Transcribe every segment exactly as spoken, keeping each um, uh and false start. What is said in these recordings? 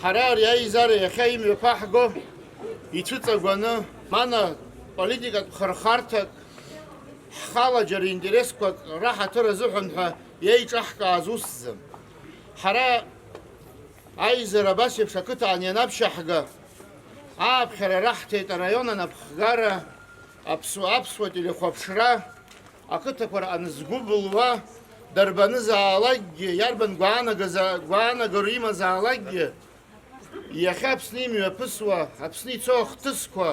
Ҳара ари аизара иахьа имҩаԥаҳго ицәыҵагәаны, мана политикатә хырхарҭак, ҳхала џьара интересқәак раҳаҭыр азыҳәан ҳәа иеиҿаҳкааз усӡам. Ҳара аизара абас еиԥш ақыҭан ианаԥшьаҳга, ааԥхьара раҳҭеит араион анапхгара, аԥсуа, аԥсуа телехәаԥшра, ақыҭақәа рҟны згәы былуа дарбанызаалакгьы, иарбан гәаанагаза-, гәаанагара имазаалакгьы, иахьа Аԥсны имҩаԥысуа, Аԥсны ицо ахҭысқәа,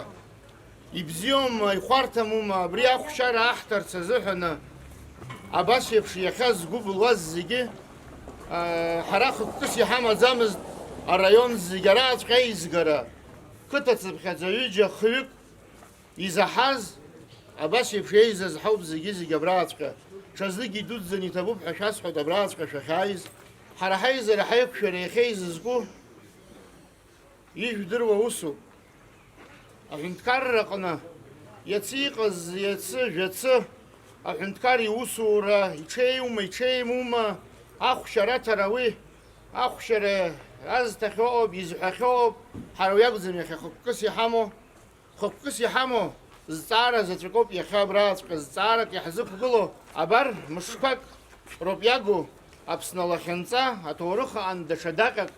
ибзиоума, ихәарҭамума, абри ахәшьара аҳҭарц азыҳәаны, абас еиԥш иахьа згәы былуаз зегьы, аа, ҳара хықәкыс иҳамаӡамызт араион зегьы арааҵәҟьа аизгара, қыҭа цыԥхьаӡа ҩыџьа, хҩык, изаҳаз, абас еиԥш еизаз ҳауп зегьы-зегь абрааҵәҟьа. Ҽазнык идуӡӡаны иҭабуп ҳәа шәасҳәоит абрааҵәҟьа шәахьааиз. Ҳара ҳаизара ҳаиқәшәара иахьа изызку ижәдыруа усуп. Аҳәынҭқарраҟны иацы иҟаз, иацы, жәацы, аҳәынҭқар иусура иҽеиума, иҽеимума, ахәшьара аҭара уи, ахәшьара азҭахьоуп, изҳәахьоуп, ҳара уи акәӡам иахьа хықәкыс иҳамоу. Хықәкыс иҳамоу зҵаара заҵәыкоуп иахьа абрааҵәҟьа зҵаарак иаҳзықәгылоу. Абар, мышқәак роуп иагу Аԥсны алахьынҵа, аҭоурых аан даҽа даҟьак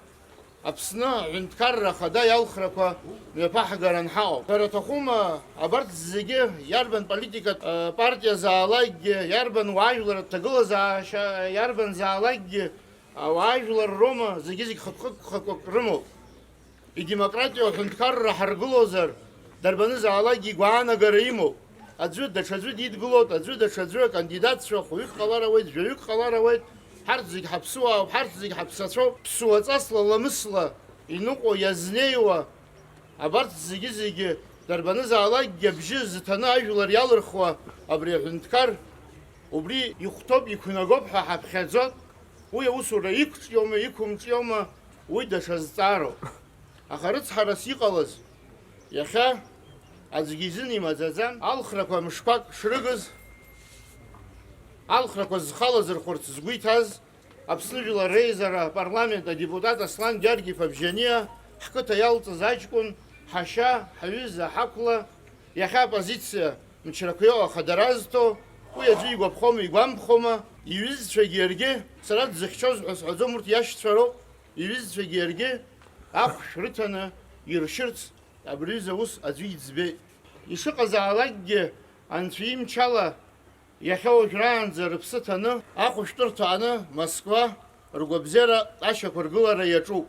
Аԥсны аҳәынҭқарра ахада иалхрақәа мҩаԥаҳгаран ҳаҟоуп. Ҳәара аҭахума, абарҭ зегьы, иарбан политикатә, э, партиазаалакгьы, иарбан уаажәларратә ҭагылазаашьа, иарбанзаалакгьы, ауаажәлар роума, зегьы-зегь хықәкык-, хықәкык рымоуп. Идемократиоу аҳәынҭқарра ҳаргылозар, дарбанызаалакгьы игәаанагара имоуп. Аӡәы даҽаӡәы дидгылоит, аӡәы даҽаӡәы, акандидатцәа хәҩык ҟалар ауеит, жәаҩык ҟалар ауеит, ҳарҭ зегь ҳаԥсуаауп, ҳарҭ зегь ҳаԥсацәоуп, ԥсуаҵасла, ламысла иныҟәо, иазнеиуа, абарҭ зегьы-зегьы дарбанызаалакгьы абжьы зыҭаны ажәлар иалырхуа абри аҳәынҭқар, убри ихәҭоуп, иқәнагоуп ҳәа ҳаԥхьаӡоит. Уи аусура иқәҿиома, иқәымҿиома, уи даҽа зҵаароуп. Аха рыцҳарас иҟалаз, иахьа аӡәгьы изын имаӡаӡам, алхрақәа мышқәак шрыгыз, алхрақәа зхалазырхәырц згәы иҭаз, Аԥсны Жәлар Реизара апарламент адепутат Аслан Гьаргь-иԥа Бжьаниа, ҳқыҭа иалҵыз аҷкәын, ҳашьа, ҳҩыза, ҳақәла, иахьа аппозициа мчрақәа иоуа ахадара азҭо, уи аӡәы игәаԥхома, игәамԥхома, иҩызцәагьы иаргьы, сара дзыхьчоз ҳәа сҳәаӡом, урҭ иашьцәа роуп, иҩызцәагьы иаргьы ахәшә рыҭаны иршьырц абри аҩыза аус аӡәы иӡбеит. Ишыҟазаалакгьы, анцәа имчала, иахьа уажәраанӡа рыԥсы ҭаны, ахәышәтәырҭа ааны, Москва, ргәабзиара ашьақәыргылара иаҿуп.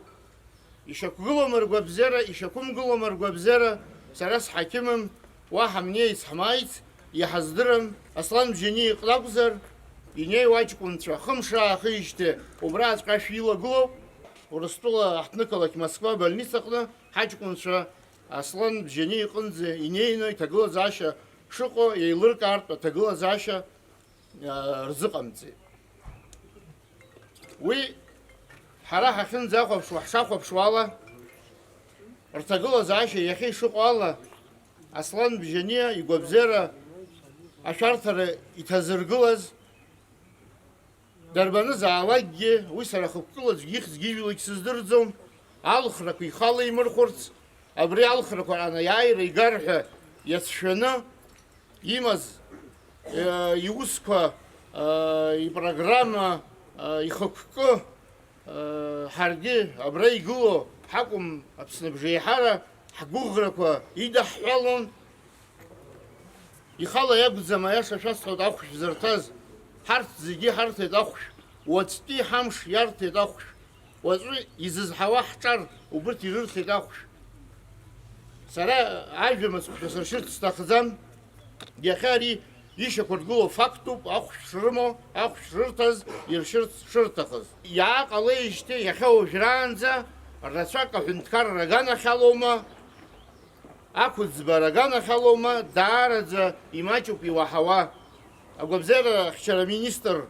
Ишьақәгылома ргәабзиара, ишьақәымгылома ргәабзиара, сара сҳақьымым, уаҳа ҳамнеиц, ҳмааиц, иҳаздырам, Аслан Бжьаниа иҟны акәзар, инеиуа аҷкәынцәа, хымш аахижьҭеи убраҵәҟьа ашә илагылоуп. Урыстәыла аҳҭнықалақь Москва абольницаҟны ҳаҷкәынцәа Аслан Бжьаниа иҟынӡа инеины иҭагылазаашьа шыҟоу еилыркаартә аҭагылазаашьа, аа, рзыҟамҵеит. Уи ҳара ҳахьынӡахәаԥшуа, ҳшахәаԥшуала, рҭагылазаашьа иахьа ишыҟоу ала, Аслан Бжьаниа игәабзиара ашәарҭара иҭазыргылаз, дарбанызаалакгьы, уи сара хықәкыла аӡәгьы ихьӡгьы ижәлагь сыздырӡом, алхрақәа ихала имырхәырц, абри алхрақәа анаиааира игар ҳәа иацәшәаны имаз, э, иусқәа, э, ипрограмма, э, ихықәкы, э, ҳаргьы абра игылоу ҳакәым, Аԥсны абжеиҳара ҳгәыӷрақәа идаҳҳәалон. Ихала иакәӡам, аиаша шәасҳәоит, ахәшә зырҭаз. Ҳарҭ зегьы ҳарҭеит ахәшә. Уаҵәтәи ҳамш иарҭеит ахәшә. Уаҵәы изызҳауа ҳҿар убырҭ ирырҭеит ахәшә. Сара ажәа мыцхәшәа сыршьырц сҭахӡам. Иахьа ари ишьақәыргылоу фактуп, ахәшә шрымоу, ахәшә шрырҭаз, иршьырц шырҭахыз. Иааҟалеижьҭеи иахьа уажәраанӡа рацәак аҳәынҭқарра аганахьалоума, ақәыӡбара аганахьалоума, даараӡа имаҷуп иуаҳауа. Агәабзиара ахьчара аминистр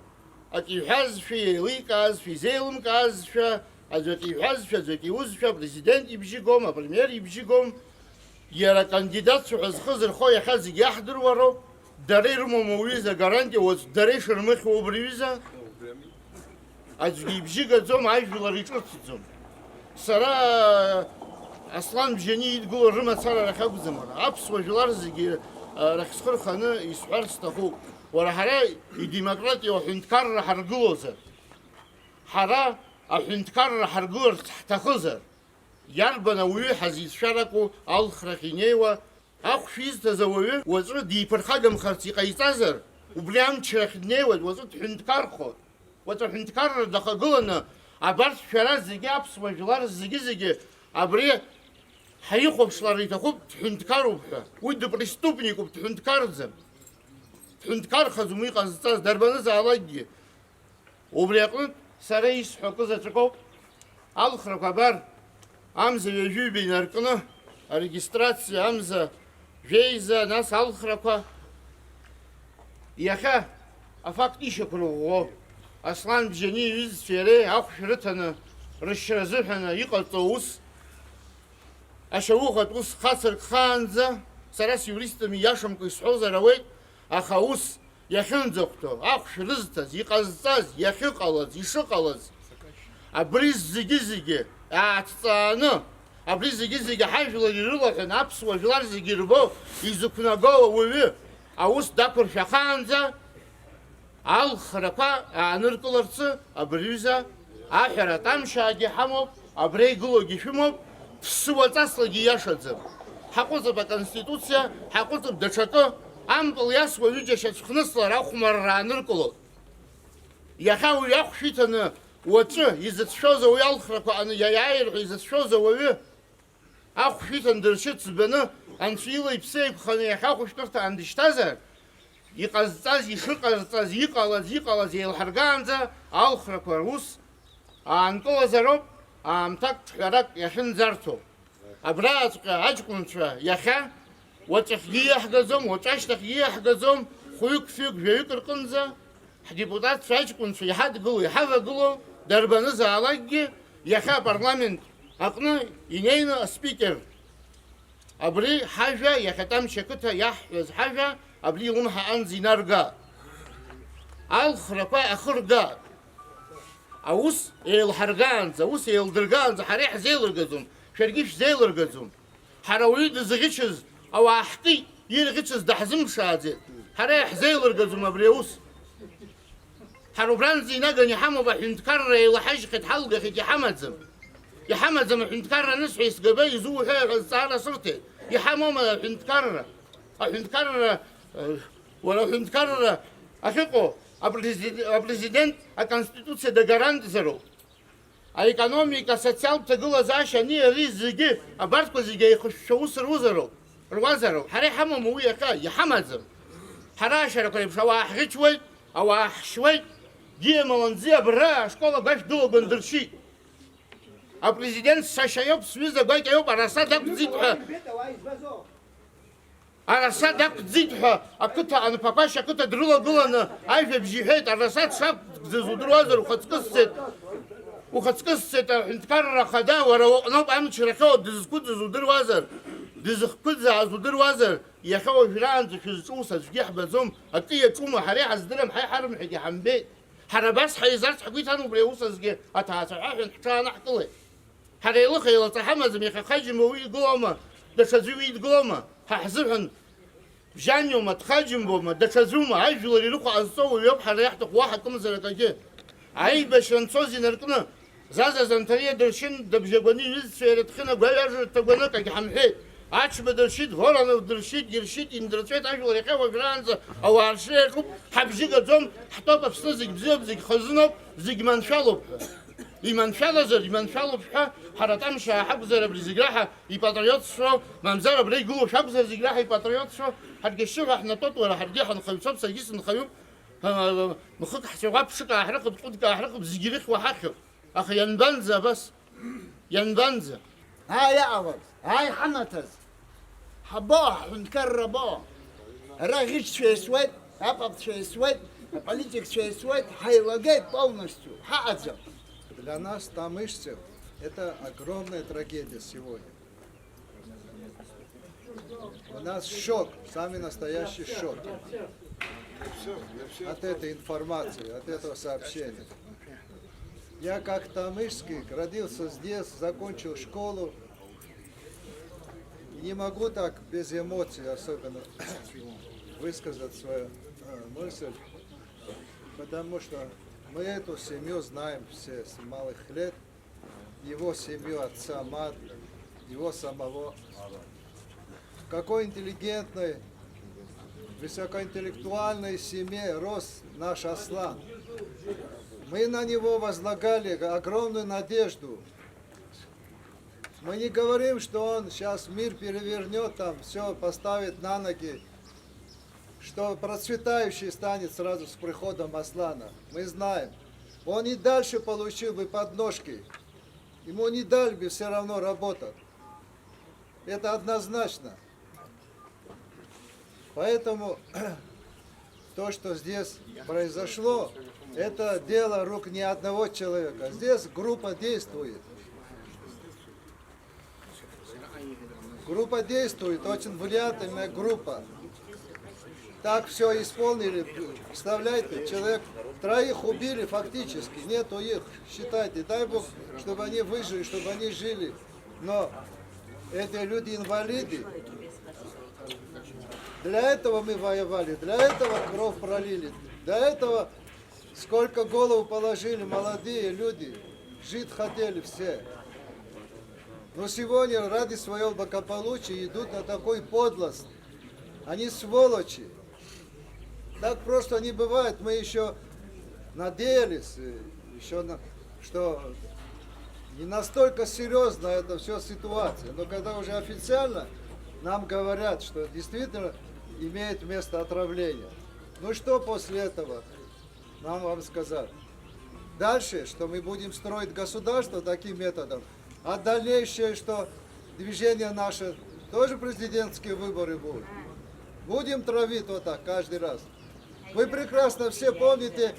акы иҳәазшәа, еиликаазшәа, изеилымкаазшәа, аӡәы акы иҳәазшәа, аӡәы акы иузшәа, апрезидент ибжьы гом, апремиер ибжьы гом. Иара акандидатцәа ҳәа зхы зырхо иахьа зегь иаҳдыруа роуп. Дара ирымоума уҩыза агарантиа, уаҵә дара ишырмыхьуа убри аҩыза? Аӡәгьы ибжьы гаӡом, ажәлар иҿырҭӡом. Сара Аслан Бжьани идгыло рымацара рахь акәӡам, уара, аԥсуа жәлар зегьы, а, рахь схы рханы исҳәар сҭахуп. Уара, ҳара идемократиоу аҳәынҭқарра ҳаргылозар, ҳара аҳәынҭқарра ҳаргыларц ҳҭахызар, иарбан ауаҩы ҳазицәшәарақәоу алхрахь инеиуа, ахәшә изҭаз ауаҩы уаҵәы диԥырхагамхарц иҟаиҵазар, убри амчрахь днеиуеит, уаҵәы дҳәынҭқархоит. Уаҵәы аҳәынҭқарра дахагыланы, абарҭ шәара зегьы, аԥсуа жәлар зегьы-зегьы абри ҳаихәаԥшлар иҭахуп, дҳәынҭқаруп ҳәа. Уи дыпреступникуп, дҳәынҭқарӡам. Дҳәынҭқархаӡом уи ҟазҵаз, дарбанызаалакгьы. Убри аҟнытә сара исҳәо акы заҵәык ауп. Алхрақәа абар, амза ҩажәиҩба инаркны, арегистрациа амза жәеиза, нас алхрақәа. Иахьа афакт ишьақәырӷәӷәо, Аслан Бжьани иҩызцәеи иареи ахәшә рыҭаны, рышьра азыҳәаны иҟарҵо аус, ашьаухатә ус хацыркхаанӡа, сара сиуристым, ииашамкәа исҳәозар ауеит, аха аус иахьынӡахәҭоу, ахәшә рызҭаз, иҟазҵаз, иахьыҟалаз, ишыҟалаз, абри зегьы-зегьы ааҭҵааны, абри зегьы-зегьы ҳажәлар ирылаҳәаны, аԥсуа жәлар зегьы ирбо, изықәнагоу ауаҩы аус дақәыршәахаанӡа, алхрақәа ааныркыларцы абри аҩыза аҳәара, атәамшьаагьы ҳамоуп, абра игылоугьы шәымоуп, ԥсуаҵаслагьы ииашаӡам. Ҳаҟәыҵып аконституциа, ҳаҟәыҵып даҽакы, ампыл иасуа ҩыџьа шьацәхныслар ахәмарра ааныркылоит. Иахьа уи ахәшә иҭаны уаҵәы изыцәшәоз ауаҩы, алхрақәа аны иаиааир ҳәа изыцәшәоз ауаҩы, ахәшә иҭан дыршьыц ӡбаны, анцәа ила-иԥсы еиқәханы иахьа ахәышәтәырҭаан дышьҭазар, иҟазҵаз, ишыҟазҵаз, иҟалаз, иҟалаз еилҳаргаанӡа алхрақәа рус аанкылазароуп, аамҭак ҿҳәарак иахьынӡарҭоу. Абраҵәҟьа аҷкәынцәа иахьа, уаҵәахьгьы иаҳгаӡом, уаҵәашьҭахьгьы иаҳгаӡом, хәҩык-фҩык, жәаҩык рҟынӡа ҳдепутатцәа аҷкәынцәа иҳадгыло, иҳавагыло, дарбанызаалакгьы иахьа апарламент аҟны инеины аспикер абри ҳажәа, иахьатәи амч ақыҭа иаҳҳәаз ҳажәа, абри илымҳа аҟынӡа инарга. Алхрақәа ахырга. Аус еилҳаргаанӡа, аус еилдыргаанӡа ҳара иаҳзеилыргаӡом, шәаргьы шәзеилыргаӡом. Ҳара уаҩы дызӷьычыз ауаа ҳкит, ирӷьычыз даҳзымԥшааӡеит. Ҳара иаҳзеилыргаӡом абри аус. Ҳара убранӡа инаганы иҳамоуп аҳәынҭқарра, еилаҳажьхьеит, ҳалгахьеит, иҳамаӡам. Иҳамаӡам аҳәынҭқарра анысҳәа, исгабеи, изуҳәеи ҳәа зҵаара сырҭеит. Иҳамоума аҳәынҭқарра? Аҳәынҭқарра, э, уара аҳәынҭқарра ахьыҟоу апрези-, апрезидент аконституциа дагарантзароуп. Аекономика, асоциалтә ҭагылазаашьа, ани ари зегьы, абарҭқәа зегьы еихышәшәа ус руазароуп, руазароуп. Ҳара иҳамоума уи иахьа? Иҳамаӡам. Ҳара ашьарақәа реиԥш ауаа ҳӷьычуеит, ауаа ҳшьуеит. Гиа Маланӡиа абра ашкол агәашә дылагәан дыршьит. Апрезидент сашьа иоуп, сҩыза гәакьа иоуп, араса дақәӡит ҳәа. Араса дақәӡит ҳәа ақыҭа анԥақәашь ақыҭа дрылагыланы ажәабжь иҳәеит, араса дшақәӡыз удыруазар, ухаҵкы сцеит, ухаҵкы сцеит, аҳәынҭқарра ахада, уара уҟноуп амчра ахьоу дызқәыӡыз удыруазар, дызхқәыӡааз удыруазар, иахьа уажәраанӡа шәызҿу ус аӡәгьы ҳбаӡом, акы иаҿума, ҳара иҳаздырам, ҳа иҳарымҳәеит, иҳамбеит. Ҳара абас ҳаизарц ҳгәы иҭан убри аус азгьы аҭаацәа ҳәа ҳәан ҳҽаанаҳкылеит. Ҳара еилых-еилаҵа ҳамаӡам, иахьа Хаџьымба уи игылоума, даҽаӡәы уи идгылоума, ҳа ҳзыҳәан Бжьаниоума, Дхаџьымбоума, даҽаӡәума, ажәлар ирыхәо ҟазҵо уаҩоуп ҳара иаҳҭаху, уаҳа акымзарак агьы. Аибашьра анцоз инаркны, Заза Занҭариа дыршьын, дыбжьагәаны иҩызцәа иара дхьын агәаҩажәра дҭагәаны акагь ҳамҳәеит. Ачба дыршьит, Воронов дыршьит, иршьит, индырҵәеит ажәлар иахьа уажәраанӡа ауаа ршьра иаҿуп, ҳабжьы гаӡом, ҳтәоуп, Аԥсны зегь бзиоуп, зегь хазыноуп, зегь маншәалоуп ҳәа. Иманшәалазар, иманшәалоуп ҳәа, ҳара атәамшьаа ҳакәзар абри зегь раҳа ипатриотцәоу, мамзар абра игылоу шәакәзар зегь раҳа ипатриотцәоу, ҳаргьы ашьшьыҳәа ҳнатәоуп, уара ҳаргьы ҳанхаҩцәоуп, саргьы сынхаҩуп, ҳа, махык ҳцәаӷәа ԥшык ааҳрыхып, ҟәыдк ааҳрыхып, зегь ирыхьуа ҳахьып. Аха ианбанӡа абас? Ианбанӡа? Ааи, иҟалаз, ааи, ҳанаҭаз. Ҳабо, ҳҳәынҭқарра або. Ара аӷьычцәа еисуеит, апапцәа еисуеит, аполитикцәа еисуеит, ҳаилагеит полностью, ҳаҟаӡам. Для нас, тамышцев, это огромная трагедия сегодня. У нас шок, самый настоящий шок от этой информации, от этого сообщения. Я как тамышский, родился здесь, закончил школу. И не могу так без эмоций особенно высказать свою э, мысль, потому что мы эту семью знаем все с малых лет, его семью, отца, мать, его самого. В какой интеллигентной, высокоинтеллектуальной семье рос наш Аслан. Мы на него возлагали огромную надежду. Мы не говорим, что он сейчас мир перевернет, там все поставит на ноги, что процветающий станет сразу с приходом Аслана. Мы знаем, он и дальше получил бы подножки. Ему не дали бы все равно работать. Это однозначно. Поэтому то, что здесь произошло, это дело рук не одного человека. Здесь группа действует. Группа действует, очень влиятельная группа. Так все исполнили. Представляете, человек, троих убили фактически, нету их, считайте. Дай Бог, чтобы они выжили, чтобы они жили. Но это люди-инвалиды. Для этого мы воевали, для этого кровь пролили, для этого сколько голову положили молодые люди, жить хотели все. Но сегодня ради своего благополучия идут на такой подлость. Они сволочи. Так просто не бывает. Мы еще надеялись, э, еще на, что не настолько серьезна эта вся ситуация. Но когда уже официально нам говорят, что действительно имеет место отравление. Ну что после этого нам вам сказать? Дальше, что мы будем строить государство таким методом, а дальнейшее, что движение наше, тоже президентские выборы будут. Будем травить вот так каждый раз. Вы прекрасно все помните,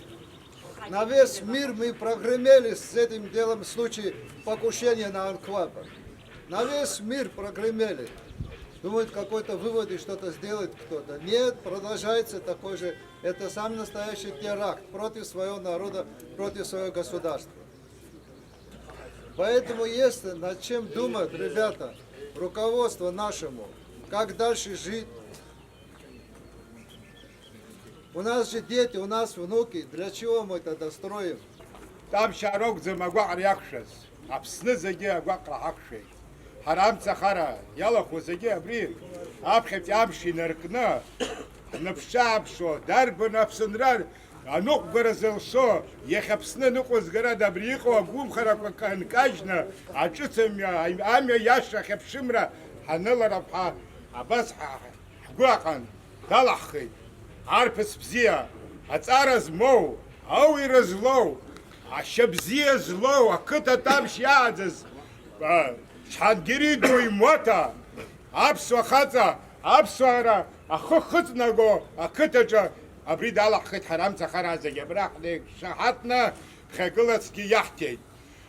на весь мир мы прогремели с этим делом в случае покушения на Анквапа. На весь мир прогремели. Думают, какой-то вывод и что-то сделает кто-то. Нет, продолжается такой же. Это самый настоящий теракт против своего народа, против своего государства. Поэтому есть над чем думать, ребята, руководство нашему, как дальше жить. У нас же дети, у нас внуки, для чего мы тогда строим? Тамшьаа ракәӡам агәаҟра иақәшәаз, Аԥсны зегьы агәаҟра ҳақәшәеит. Ҳара амцахара иалахәу зегьы абри аԥхьатәи амш инаркны ҳныԥшааԥшуа, дарбан Аԥсынра аныҟәгара зылшо, иахьа Аԥсны аныҟәызгарада абри иҟоу агәымхарақәа канкажьны, аҿыцамҩа, амҩа иаша ахьыԥшымра ҳаныларап ҳәа абас ҳа-, ҳгәы аҟан далаҳхит. Арԥыс бзиа, аҵара змоу, ауаҩра злоу, ашьа бзиа злоу, ақыҭа Тамшь иааӡаз, а, Џьҳангири ду имоҭа, аԥсуа хаҵа, аԥсуара ахы хыҵнаго ақыҭаҿы абри далаҳхит ҳара амцахара зегьы абра ҳнеиқәшаҳаҭны ԥхьагылацгьы иаҳҭеит.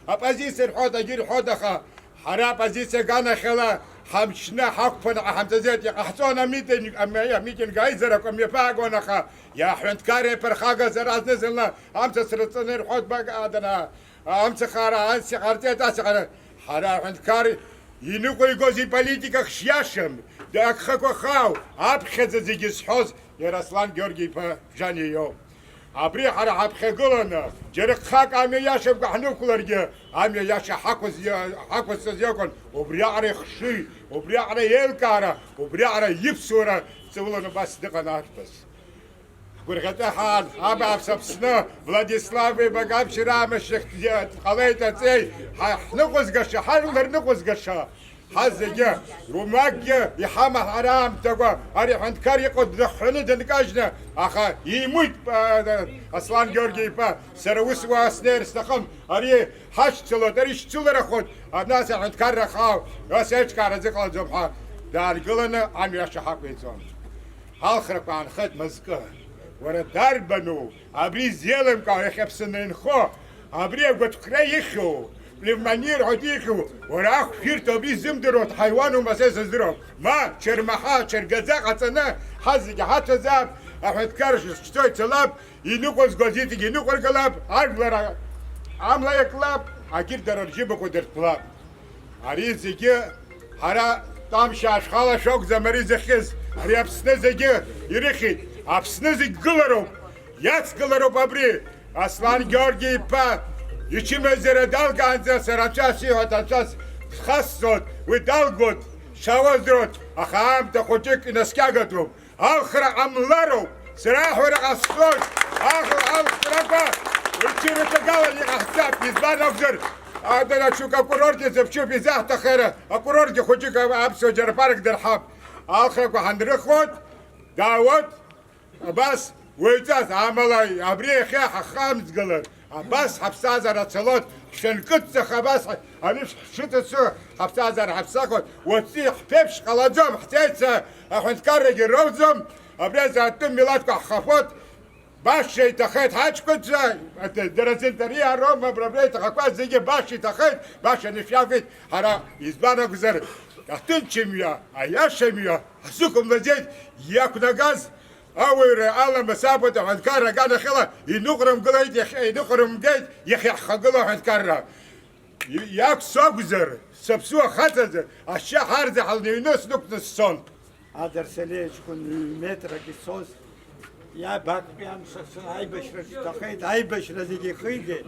Апозициа рҳәоит, агьи рҳәоит, аха ҳара апозициа аганахьала ҳамчны ҳақәԥаны ҟаҳамҵаӡеит, иҟаҳҵон амитинг, ами-, амитинг аизарақәа мҩаԥаагон, аха иаҳәынҭқарра иаԥырхагаз ара зны-зынла амца срыҵаны ирҳәоит, бага, адана, амцахара, ас иҟарҵеит, ас иҟара-, ҳара аҳәынҭқар иныҟәигоз иполитика хшиашам, дагхақәахау, аԥхьаӡа зегьы зҳәоз Иарослан Георги-иԥа Бжьаниа иоуп. Абри ҳара ҳаԥхьагыланы, џьара гхак амҩа иашамкәа ҳнықәларгьы, амҩа иаша ҳақәыз-, ҳақәызҵаз иакәын, убриаҟара ихшыҩ, убриаҟара еилкаара, убриаҟара иԥсуара ҵауланы убас дыҟан арԥыс. Ҳгәырӷьаҵәа ҳан, абааԥс Аԥсны, Владислав Ибагамчи раамышьҭахь дҟалеит аҵеи, ҳа-, ҳныҟәызгаша, ҳажәлар ныҟәызгаша. Ҳа зегьы, умакгьы иҳама ҳара аамҭақәа, ари аҳәынҭқар иҟоу дныҳәҳәаны дынкажьны, аха имуит, а, Аслан Георги-иԥа, сара ус уа снеир сҭахым, ари ҳашьцылоит, ари шьцыларахоит, абна ас аҳәынҭқарра хаау, ас еиҿкаара азыҟалаӡом ҳәа, даангыланы амҩа ашьа ҳақәиҵон. Алхрақәа аанхеит мызкы. Уара дарбану абри зеилымкаауа иахьа Аԥсны инхо, абри агәыҭхәра ихьу, пневмониа рҳәоит ихьу, уара ахә шәирҭо абри ззымдыруа ҳаиуанума, са исыздыруам. Ма, чармаҳа, чаргаӡа ҟаҵаны, ҳа зегьы ҳаҭәазаап, аҳәынҭқар шәызҿцо ицалап, иныҟәызго азиҭагьы иныҟәыргалап, ажәлар Амла иаклап, агьырҭ дара рџьыбақәа дырҭәлап. Ари зегьы ҳара Тамшьаа шәхала шәакәӡам ари зыхьыз. Ари Аԥсны зегьы ирыхьит. Аԥсны зегь гылароуп. Иацгылароуп абри. Аслан Георги-иԥа ичымазара далгаанӡа сара анцәа сиҳәоит, анцәа схасҵоит. Уи далгоит, шауазроит, аха аамҭа хәыҷык инаскьагатәуп. Алхра ҟамлароуп, сара аҳәара ҟасҵоит, аӷ-, алхрақәа рҽирыҭагалан иҟаҳҵап, избан акәзар, адара ҽук акурортгьы зыԥшуп, изаҳҭахара, акурортгьы хәыҷык аԥсуа џьарԥарак дырҳап. Алхрақәа ҳанрыхуеит, даауеит, абас уаҩҵас, амала абри иахьа ҳахамҵгылар, абас ҳаԥсҭазаара цалоит, ҳшәынкыдҵах абас, ҳ-, ари шәшыҭацо ҳаԥсҭазаара ҳаԥсахоит, уаҵәтәи ҳԥеиԥш ҟалаӡом, ҳҵеица аҳәынҭқаррагьы роуӡом, абри азы атәым милаҭқәа ҳхахәоит, баша иҭахеит ҳаҷкәынцәа, ат-, дара Зынтариа роума, абра, абра иҭахақәаз зегьы баша иҭахеит, баша анышә иавеит, ҳара, избан акәзар, аҭынчымҩа, аиашамҩа ҳзықәымлаӡеит, иақәнагаз ауаҩра аламыс абоит аҳәынҭқарра аганахьала иныҟәрымгылеит, иахьа иныҟәрымгеит, иахьа иаҳхагылоу аҳәынҭқарра. И-, иакәс акәзар, саԥсуа хаҵазар, ашьа ҳарзаҳалны иҩны снықәҵны сцон. Адарсале ҷкәын ҩ-метрак ицоз, иаб актәи амш аҽны аибашьраҿ иҭахеит, аибашьра зегьы ихигеит.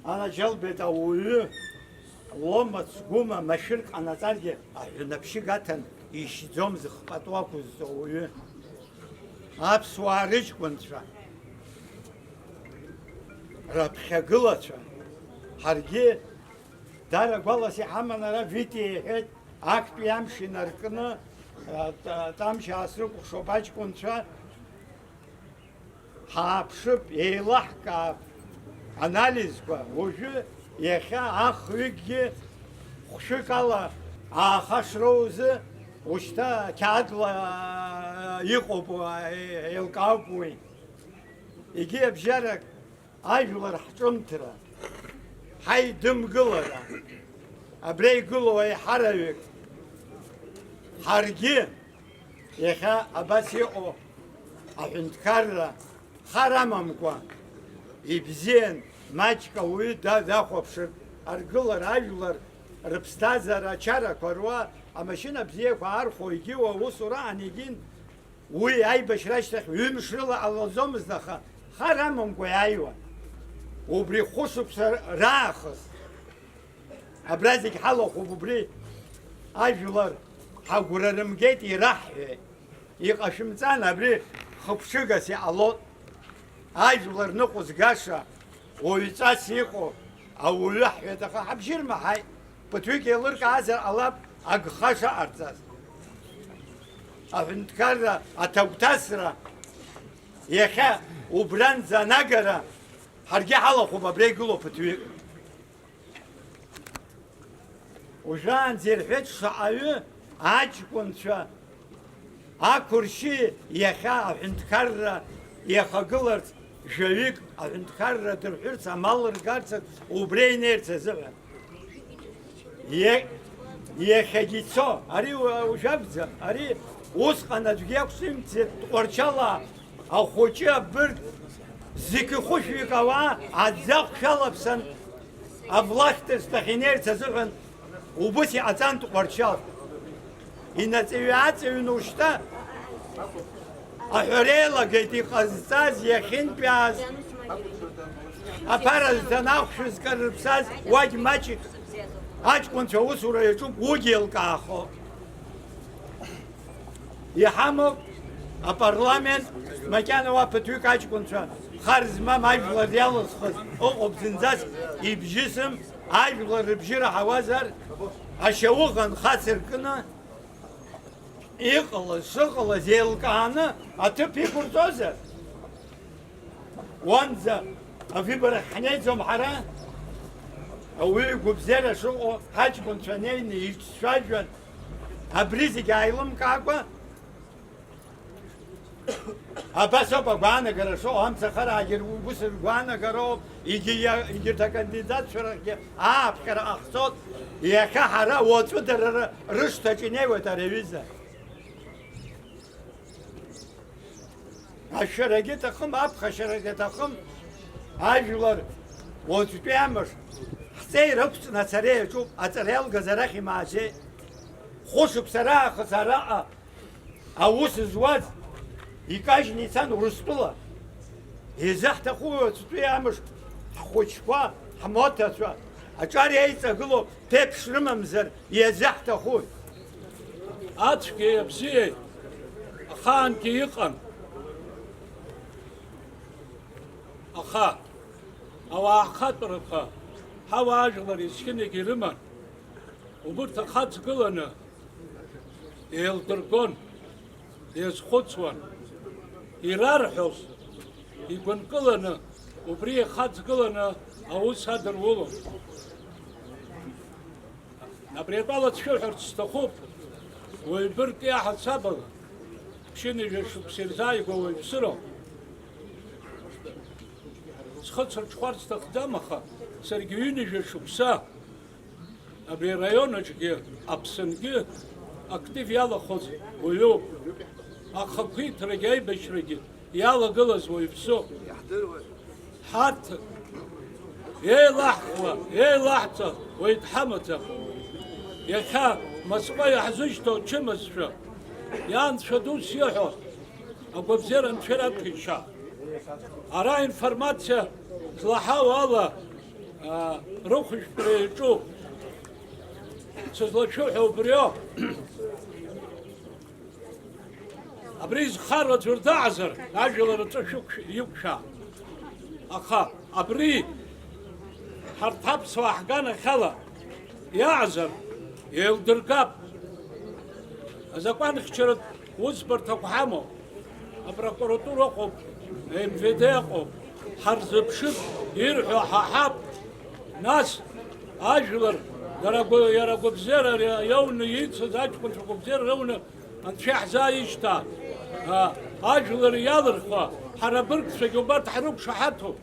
Анаџьалбеит ауаҩы, ломаҵ гәыма машәырк ҟанаҵаргьы, аҳәынаԥшьы гаҭан ишьӡом зыхҟатәу ақәызҵо ауаҩы. Аԥсуаа рыҷкәынцәа, раԥхьагылацәа, ҳаргьы дара гәалас иҳаман, ара Витиа иҳәеит, актәи амш инаркны, а, т-, Тамшь аасрыкәыхшоуп аҷкәынцәа, ҳааԥшып, еилаҳкаап анализқәа, уажәы иахьа ахҩыкгьы хәшәык ала ааха шроузы, ушьҭа қьаадла иҟоуп, еилкаауп уи. Егьи абжьарак ажәлар ҳҿымҭра, ҳаидымгылара, абра игылоу аиҳараҩык, ҳаргьы иахьа абас иҟоу аҳәынҭқарра хар амамкәа, ибзиан, маҷк ауаҩы да-, дахәаԥшыр, аргылара, ажәлар рыԥсҭазаара ачарақәа руа, амашьына бзиақәа аархәо, егьиуа аусура аан егьин, уи аибашьра ашьҭахь ҩымш рыла ҟалаӡомызт, аха хар амамкәа иааиуан. Убри хәышықәса раахыс абра зегь ҳалахәуп, убри ажәлар ҳагәра рымгеит, ираҳҳәеит. Иҟашәымҵан, абри хыԥҽыгас иҟалоит. Ажәлар ныҟәызгаша, уаҩҵас иҟоу ауаҩы ҳҳәеит, аха ҳабжьы рмаҳаит. Ԥыҭҩык еилыркаазар ҟалап агха шаҟарҵаз. Аҳәынҭқарра аҭагәҭасра иахьа убранӡа анагара ҳаргьы ҳалахәуп абра игылоу ԥыҭҩык. Уажәаанӡа ирҳәеит шаҟаҩы аҷкәынцәа ақәыршьи иахьа аҳәынҭқарра иахагыларц жәаҩык аҳәынҭқарра дырҳәырц амал ргарц убра инеирц азыҳәан. Е-, иахьагьы ицо, ари уа-, уажәакәӡам, ари усҟан аӡәгьы иақәҿимҭӡеит Тҟәарчалаа. Ахәыҷы абырг зқьы хәышәҩык ауаа аӡахәшә алаԥсан, авлахьтә рҭахь инеирц азыҳәан убыс иҟаҵан Тҟәарчал. Инаҵаҩы-ааҵаҩын ушьҭа аҳәара еилагеит иҟазҵаз, иахьынтәааз аԥара зҭан ахәшә зкарырԥсаз уагь маҷк аҷкәынцәа аусура иаҿуп, уигь еилкаахо. Иҳамоуп апарламент, макьана уа ԥыҭҩык аҷкәынцәа, хар змам ажәлар иалызхыз ыҟоуп, зынӡас ибжьысым, ажәлар рыбжьы раҳауазар, ашьауӷа нхацыркны, иҟалаз, шыҟалаз еилкааны аҭыԥ иқәырҵозар? Уанӡа авыборахь ҳнеиӡом ҳара, ауаҩы игәабзиара шыҟоу ҳаҷкәынцәа неины ицәажәан, абри зегь ааилымкаакәа, абас ауп агәаанагара шыҟоу, амцахараагьы рус ргәаанагароуп, егьи-, егьырҭ акандидатцәа рахьгьы ааԥхьара ҟаҳҵоит, иахьа ҳара уаҵәы дара ры-, рышҭаҿ инеиуеит ари аҩыза. Ашәарагьы аҭахым, аԥхашьарагьы аҭахым, Ажәлар уаҵәтәи амш ҳҵеира ықәҵны ацара иаҿуп, аҵара иалгаз арахь имааӡеит. Хәышықәса раахыс араҟа аус зуаз икажьны ицан Урыстәыла. Изаҳҭаху уаҵәтәи амш ҳхәыҷқәа, ҳмоҭацәа аҿар еиҵагылоу ԥеиԥш рымамзар иазаҳҭахуи? Ацәгьеи абзиеи ахаангьы иҟан. Аха ауаа ахатәрақәа ҳауаажәлар есқьынагьы ирыман. Убырҭ ахаҵгыланы еилдыргон, иазхәыцуан, ирарҳәоз игәынкыланы, убри ихаҵгыланы аус адырулон. Абри атәала сшәыҳәарц сҭахуп, уаҩ быргк иаҳасабала, ԥшьынҩажәа шықәса ирзааигәоу уаҩԥсыроуп. Схы сырҽхәарц сҭахӡам, аха саргьы ҩынҩажәа шықәса абри араион аҿгьы, Аԥсынгьы актив иалахәыз уаҩуп. Ахақәиҭрагьы аибашьрагьы иалагылаз уаҩԥсуп. Ҳарҭ еилаҳхуа, еилаҳҵа уаҩ дҳамаӡам. Иахьа Москва иаҳзышьҭоу ачымазцәа, ианцәа дус иҳәо, агәабзиара анцәа ирақәиҭшәа. Ара аинформациа злаҳау ала, а, рыхәышәтәра иаҿуп. Сызлашәыҳәо убриоуп. Абри зхароу аӡәыр даҟазар, ажәлар рҿы шәықәшә-, иқәшәа. Аха абри ҳарҭ аԥсуаа ҳганахьала иаҟазар, еилдыргап. Азакәанхьчаратә усбарҭақәа ҳамоуп, апрокуратура ыҟоуп, МВД ыҟоуп, ҳарзыԥшып, ирҳәо ҳаҳап. Нас ажәлар дара гәы-, иара гәабзиара иауны ицыз аҷкәынцәа гәабзиара рауны Анцәа иаҳзааишьҭаап. А, ажәлар иалырхуа, ҳара абыргцәагьы убарҭ ҳрықәшаҳаҭуп.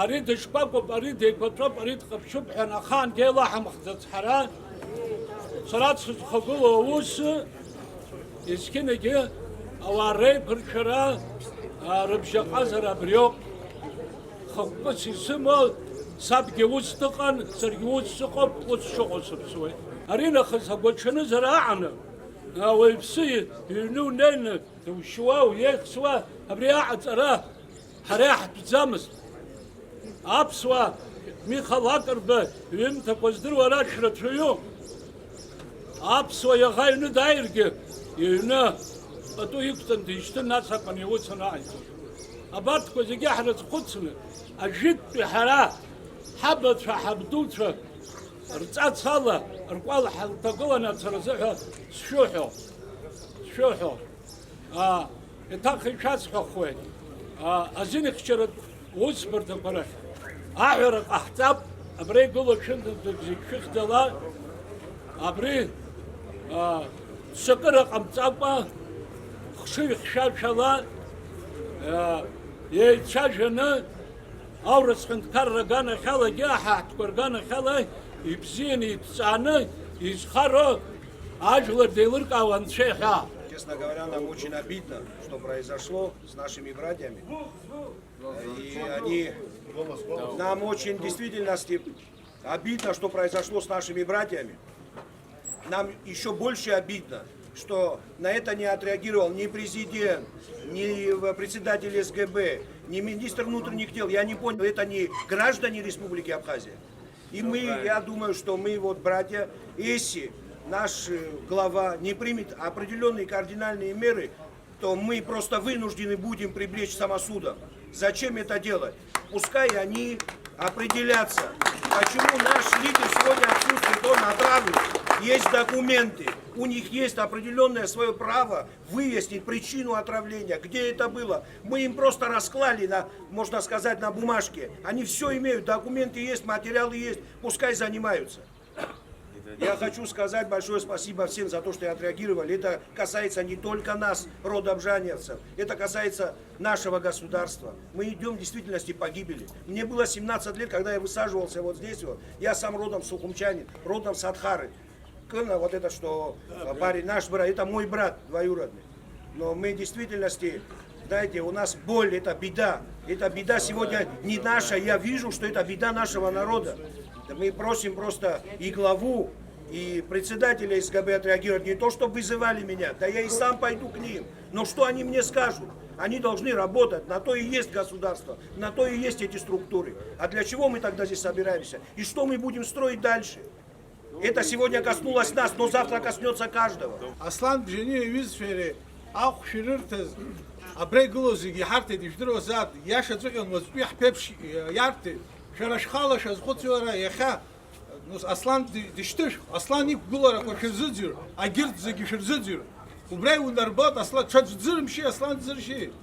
Ари дышкәакәоуп, ари деиқәаҵәоуп, ари дҟаԥшьуп ҳәа ахаангьы еилаҳамхӡац ҳара. Сара сызхагылоу аус, есқьынагьы ауаа реиқәыршәара, а, рыбжьаҟазара абриоуп. Хықәкыс исымоу, сабгьы ус дыҟан, саргьы ус сыҟоуп, ус сшыҟоу сыԥсуеит. Аринахыс агәаҽанызара аҟаны, ауаҩԥсы иҩны унеины, душьуа, уеихсуа, абри аҟаҵара ҳара иаҳтәӡамызт. Аԥсуа Миха Лакрба иҩымҭақәа здыруа рахь рацәаҩуп. Аԥсуа иаӷа аҩны дааиргьы, иҩны пату иқәҵан дишьҭын, нас акәын иус анааиҵо. Абарҭқәа зегьы ҳрызхәыцны, ажәытәтәи ҳара, ҳабацәа, ҳабдуцәа рҵац ала, ркәал ҳалҭагыланы ацара азыҳәа сшәыҳәо, сшәыҳәо. А, еиҭах ишәасҳәахуеит, а, азинхьчаратә усбарҭақәа рахь аҳәара ҟаҳҵап, абра игылоу шәынтәақәа зегь шәыхьӡала, абри, а, ҽакыра ҟамҵакәа, хшыҩ хьшәашәала, а, еицәажәаны, аурыс ҳәынҭқарра аганахьалагьы, аҳаҳтәқәа рганахьала ибзианы, иҭҵааны изхароу ажәлар деилыркаауа анцәа иҳәа. Честно говоря, нам очень обидно, что произошло с нашими братьями. И они, нам очень действительно обидно, что произошло с нашими братьями. Нам еще больше обидно, что на это не отреагировал ни президент, ни в-, председатель СГБ, ни министр внутренних дел. Я не понял, это не граждане Республики Абхазия? И мы, я думаю, что мы вот, братья, если наш, э, глава не примет определённые кардинальные меры, то мы просто вынуждены будем прибечь к самосудам. Зачем это делать? Пускай они определятся. Почему наш лидер сегодня отсутствует? Он отравлен. Есть документы. У них есть определённое своё право выяснить причину отравления, где это было. Мы им просто расклали, на, можно сказать, на бумажке. Они всё имеют, документы есть, материалы есть. Пускай занимаются. Я хочу сказать большое спасибо всем за то, что отреагировали. Это касается не только нас, рода Бжаневцев. Это касается нашего государства. Мы идём в действительности по гибели. Мне было семнадцать лет, когда я высаживался вот здесь вот. Я сам родом с Сухумчанин, родом с Адхары. Кына, вот это, что, э, парень, наш брат, это мой брат двоюродный. Но мы в действительности Знаете, у нас боль, это беда. Это беда сегодня не наша. Я вижу, что это беда нашего народа. Да мы просим просто и главу, и председателя СГБ отреагировать. Не то, чтобы вызывали меня, да я и сам пойду к ним. Но что они мне скажут? Они должны работать. На то и есть государство, на то и есть эти структуры. А для чего мы тогда здесь собираемся? И что мы будем строить дальше? Это сегодня коснулось нас, но завтра коснется каждого. Аслан Бжьаниа иҩызцәеи ахәшәирырҭаз абра игылоу зегьы иҳарҭеит, ижәдыруазааит, иашаҵәҟьан уаҵәтәи ҳԥеиԥш иарҭеит. Шәара шәхала шәазхәыци уара, иахьа, ну, Аслан ди-, дышьҭышәх, Аслан иқәгыларақәа шәырзыӡырҩ, агьырҭ зегьы шәырзыӡырҩ. Убра иунарбоит, Аслан, ҽаӡә дзырымшьи, Аслан дзыршьи?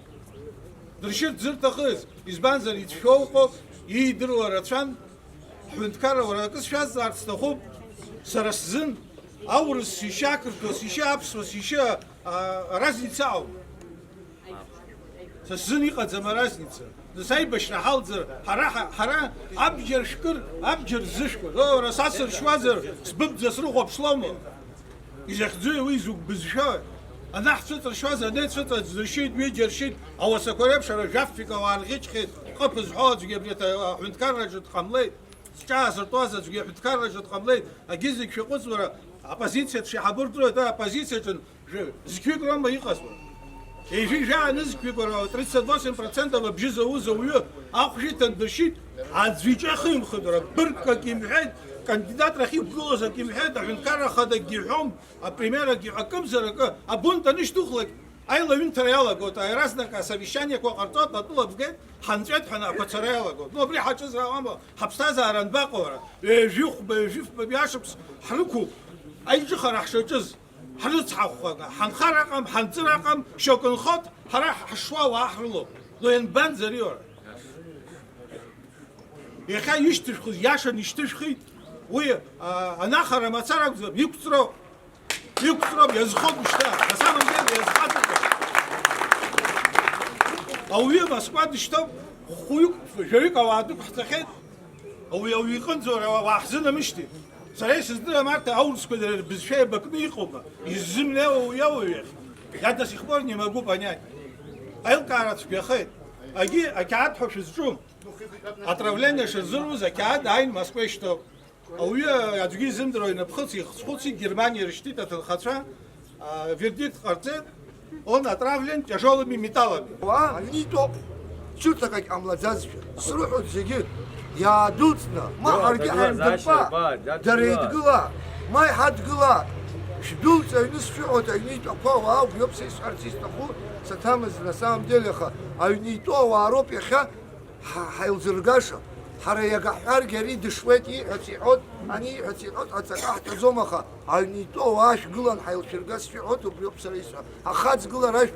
Дыршьыр дзырҭахыз, избанзар, ицәшәо ыҟоуп, иидыруа рацәан. Ҳҳәынҭқарра, уара акы сшәазҵаарц сҭахуп, сара сзын аурыс сишьа, ақырҭуа сишьа, аԥсуа сишьа, а, разница ауп. Са сзын иҟаӡам аразница. Нас аибашьра ҳалҵыр, ҳара, ҳа-, ҳара абџьар шәкыр, абџьар зышәкыр. О, уара са сыршьуазар, сбыбӡа срыхәаԥшлома? Изахьӡуи уи, изакә бызшәои? Анаҳцәыҵыршьуаз, анеицәыҵ аӡә дыршьит, ҩыџьа ршьит, ауасақәа реиԥш ара жәаффик ауаа рӷьычхьеит, ҟыԥ зҳәо аӡәгьы абри аҭа-, аҳәынҭқарраҿы дҟамлеит, зҿаазыртәоз аӡәгьы аҳәынҭқарраҿы дҟамлеит, агьи зегь шәаҟәыҵ уара, аоппозициатә шәеиҳабы рдыруеит, аи аоппозициаҿын Жәаҩа, зқьҩык роума иҟаз уара? Ежәи жәаа нызқьҩык уара, тридцать восемь процентов абжьы зауз ауаҩы ахәшә иҭан дыршьит, аӡәы иҿы ахимхеит уара, быргк акы имҳәеит, кандидатра ахьиқәгылоз акы имҳәеит, аҳәынҭқарра ахадагьы иҳәом, апремиер акы иҳәо, акымзар акы, абунт анышьҭухлак, аилаҩынҭра иалагоит, аиаразнак асовещаниақәа ҟарҵоит, атәыла бгеит, ҳанҵәеит ҳәа ақәацара иалагоит. Ну, абри ҳаҿызар ауама, ҳаԥсҭазаара анбаҟоу ара? Ҩажәихәба, ҩажәифба ашықәс ҳрықәуп, аиҿыхара ҳшаҿыз. Ҳрыцҳахәхәага, ҳанхар аҟам, ҳанҵыр аҟам, шьоукы нхоит, ҳара ҳшуа ауаа ҳрылоуп. Но ианбанӡари уара? Иахьа ишьҭышәхыз иашан ишьҭышәхит. Уи, а, анахара мацара акәзар, иқәҵроуп. Иқәҵроуп, иазхоуп шьҭа. На самом деле, иазхаҵәҟьоуп. Ауаҩы Москва дышьҭоуп, хәҩык, жәаҩык ауаа дықәҳҵахьеит. Ауаҩ, ауаҩ иҟынӡа уара уа-, уааҳзынамышьҭит. Сара исыздырам арҭ аурысқәа дара рбызшәа еибакны иҟоума? Иззымнеиуа уи ауаҩ иахь. Я до сих пор не могу понять. Аилкаара цәгьахеит. Агьи, ақьаад ҳәа шәызҿу. Отравление шырзыруз ақьаад ааин Москва ишьҭоуп. Ауаҩы аӡәгьы изымдыруа инапхыци ихцәхәыци Германиа ирышьҭит аҭынхацәа, а, вердикт ҟарҵеит, он отравлен тяжёлыми металлами. Уа, аҩны итәоуп, цәырҵрак ҟамлаӡазшәа, срыҳәоит зегьы, иаадәылҵны, ма ҳаргьы ҳаимдырпа, дара еидгыла, ма иҳадгыла, шәдәылҵ аҩны сшәыҳәоит, аҩны итәақәа, уаа, убриоуп са исҳәарц исҭаху, саҭамыз, на самом деле, аха аҩны итәоу ауаа роуп иахьа, Ҳа-, ҳаилзыргаша, ҳара иага ҳҳәаргьы ари дышуеит, ииҳәац иҳәоит, ани ииҳәац иҳәоит, ҳаҵаҟа ҳҭаӡом, аха аҩны итәоу ауаа шәгылан ҳаилшәырга сшәыҳәоит, убриоуп сара исҳәо. Ахаҵгылара ашәҭ,